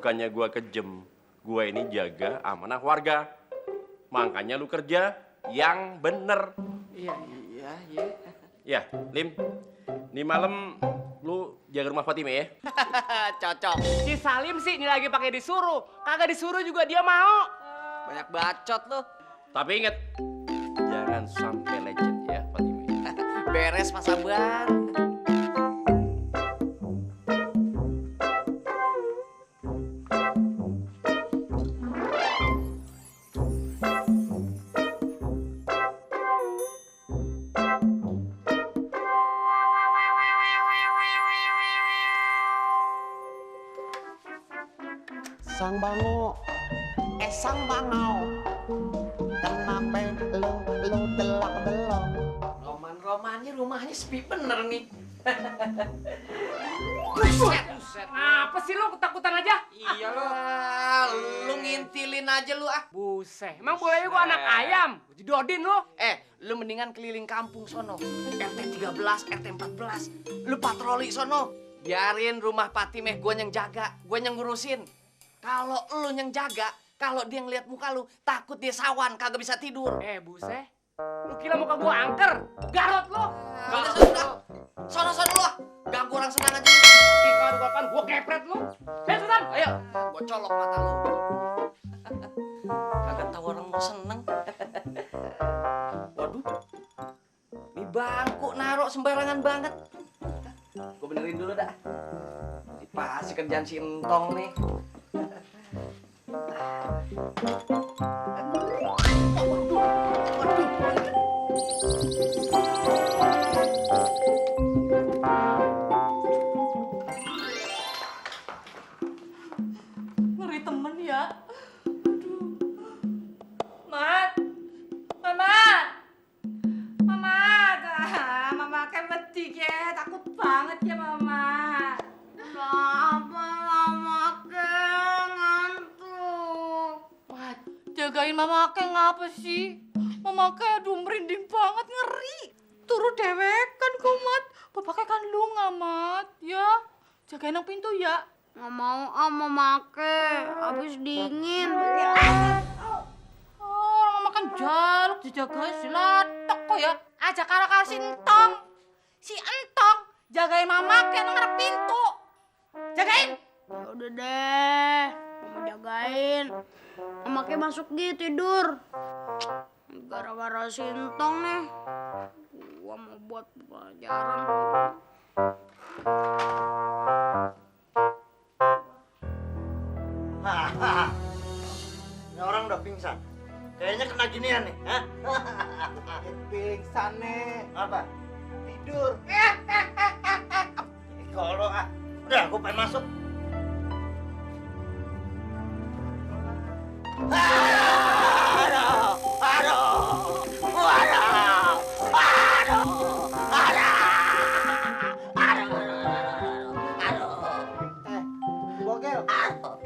bukannya gua kejem. Gua ini jaga amanah warga. Makanya lu kerja yang bener. Iya. Ya, Lim. Nih malam lu jaga rumah Fatime ya. Cocok. Si Salim sih ini lagi pakai disuruh. Kagak disuruh juga dia mau. Banyak bacot lu. Tapi inget, jangan sampai lecet ya Fatime. Beres Mas Sabar. Sang Bango, sang Bangau, kenapa lo telak belong? Roman-romannya rumahnya sepi bener nih. Buset. Apa sih lu ketakutan aja? Iya lu ngintilin aja lu ah. Buset. Emang boleh gua anak ayam? Jedodin lu. Lu mendingan keliling kampung sono. RT 13, RT 14. Lu patroli sono. Biarin rumah Fatimeh gua yang jaga, gua yang ngurusin. Kalau lu yang jaga, kalau dia ngeliat muka lu, takut dia sawan, kagak bisa tidur. Buset. Lu kira muka gua angker? Garot lu. Udah. Sono lu ah. Ganggu orang senang aja lu. Kalau kapan gua kepret lu. Susan. Ayo, gua colok mata lu. Kagak tahu orang mau seneng. Waduh. Ini bangku naruh sembarangan banget. Gua benerin dulu dah. Ini pasti kerjaan si Entong nih. Ngeri temen ya. Aduh. Mat. Mamat. Mamat. Mama kayak mati ya. Takut banget ya Mamat. Kenapa Mama kayak ngantuk? Mat, jagain Mama kayak ngapa sih? Mama kayak aduh merinding banget, ngeri. Turu dewekan kok Mat. Bapak kan lu nggak Mat. Ya, jagain ang pintu ya. Nggak mau make, habis dingin. Oh, makan jaluk dijaga silatok kok ya. Aja kara si Entong. Si Entong jagain Mama ke ngarep pintu. Jagain. Ya udah deh, Mama jagain. Mama masuk gitu tidur. Gara-gara si Entong nih, gua mau buat pelajaran. Ini orang udah pingsan. Kayaknya kena ginian nih, ha? Pingsan nih. Apa? Tidur. Kalau udah, gue pengen masuk.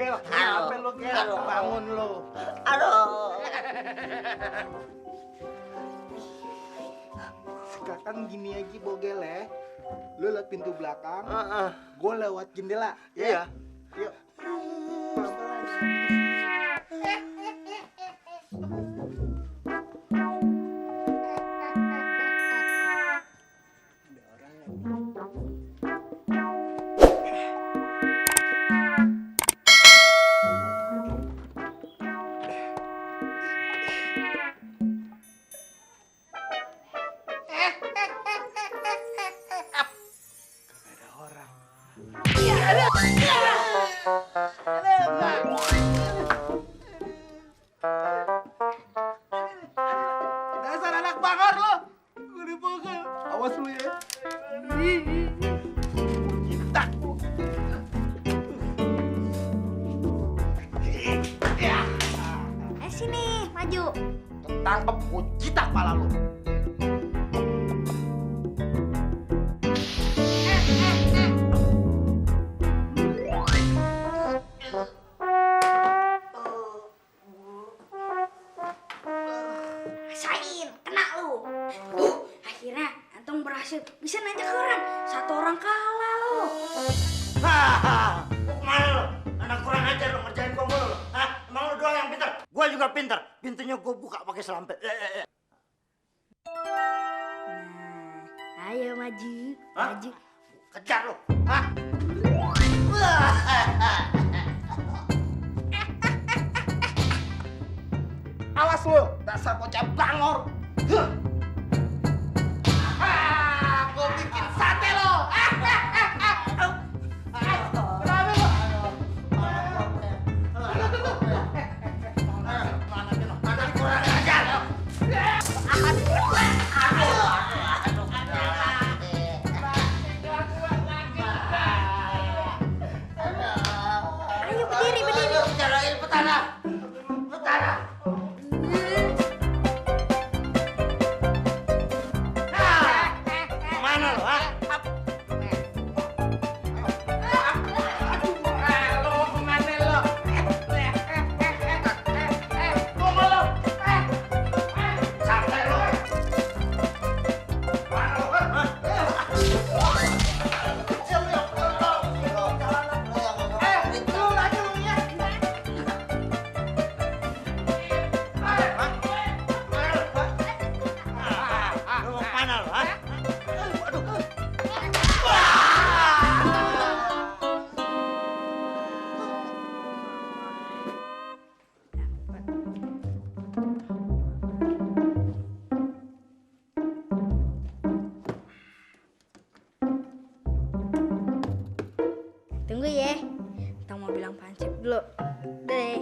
Gel, kenapa lu Gel? Bangun lu. Sekarang gini aja Bogel ya. Lu lewat pintu belakang, gue lewat jendela. Iya. Yuk. Dasar anak bakar lo. Gue dibakar. Awas lu ya. Cinta. Sini, maju. Ketangkep gue jitak kepala lu. Rasain, kena lu. Akhirnya Antong berhasil bisa nanya ke orang. Satu orang kalah lu. Hahaha. Mau kemana lu? Anak kurang ajar lo ngerjain gua mulu lo. Hah? Emang lo doang yang pintar? Gua juga pintar. Pintunya gua buka pakai selampet. Ayo maju, Hah? maju. Kejar lo. Hah? Awas lu, dasar bocah bangor. Gua bikin sate lo. Anak kurang ajar. Ayo berdiri, berdiri. Jalain petana. Petana. Mana lo, ha? Lo mau kemana lo? Tunggu lo. Sampai lo. Mana lo, ha? Lu lagi lu ya. Lo mau kemana lo, ha? Tunggu ya. Kita mau bilang pancip dulu. Deh.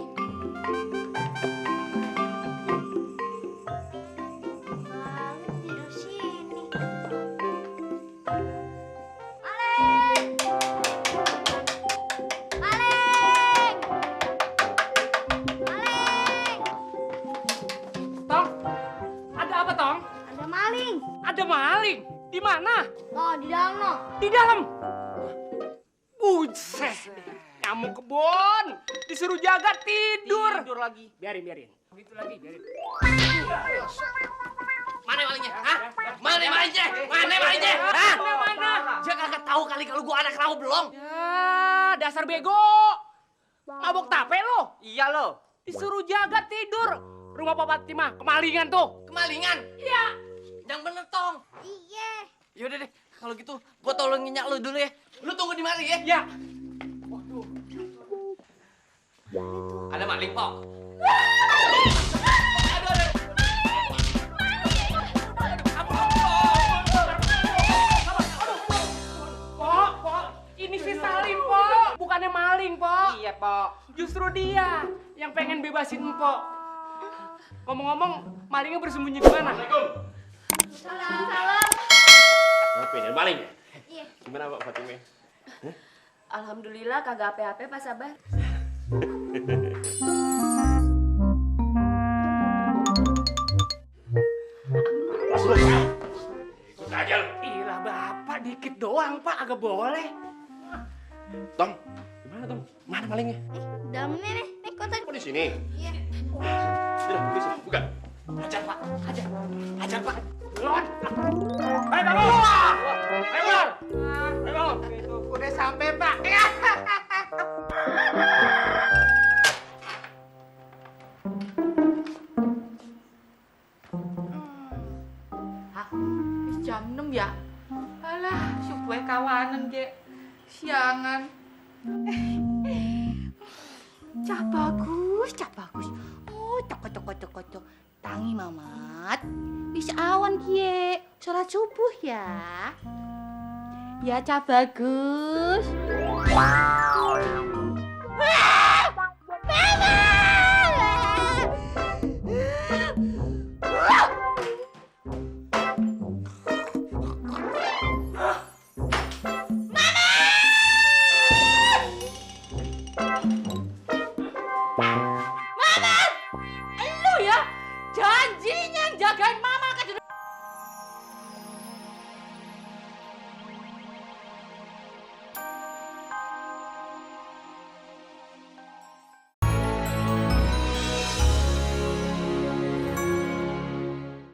Tidur sini. Maleng! Maleng! Maleng! Tong, ada apa Tong? Ada maling. Ada maling. Di mana? Oh, di dalam no. Di dalam. Buset. Nyamuk kebon. Disuruh jaga tidur. Tidur lagi. Biarin, biarin. Gitu lagi, biarin. Mana malingnya? Hah? Mana malingnya? Mana malingnya? Hah? Mana? Dia kagak tahu kali kalau gua anak rawa belum. Ya, dasar bego. Mabok tape lo. Iya lo. Disuruh jaga tidur. Rumah Pak Fatimah kemalingan tuh. Kemalingan? Iya. Yang bener tong. Iya. Yaudah deh, kalau gitu gua tolongin nyak lu dulu ya. Lu tunggu di mari ya. Ya. Ada maling, Pok. Pok, ini si Salim, Pok. Bukannya maling, Pok. Iya, Pok. Justru dia yang pengen bebasin Pok. Ngomong-ngomong, malingnya bersembunyi di mana? Salam. Kenapa ini? Maling ya? Iya. Gimana Pak Fatimah? Alhamdulillah kagak ape-ape Pak Sabar. Masuk. Ikut aja lu. Ilah bapak, dikit doang Pak, agak boleh. Tong, gimana Tong? Mana malingnya? Dalam ini nih, kotak. Kok di sini? Iya. Sudah, di sini. Buka. Hajar Pak, hajar. Hajar Pak. Lon. Ayo bangun. Ayo bangun. Ayo bangun. Udah sampai, Pak. Hah? Jam 6 ya? Alah, supaya kawanan ge. Siangan. Cah bagus, cah bagus. Oh, cok. Tangi Mamat. Bisa awan kie. Sholat subuh ya. Ya, cah bagus. Lu ya, janjinya jagain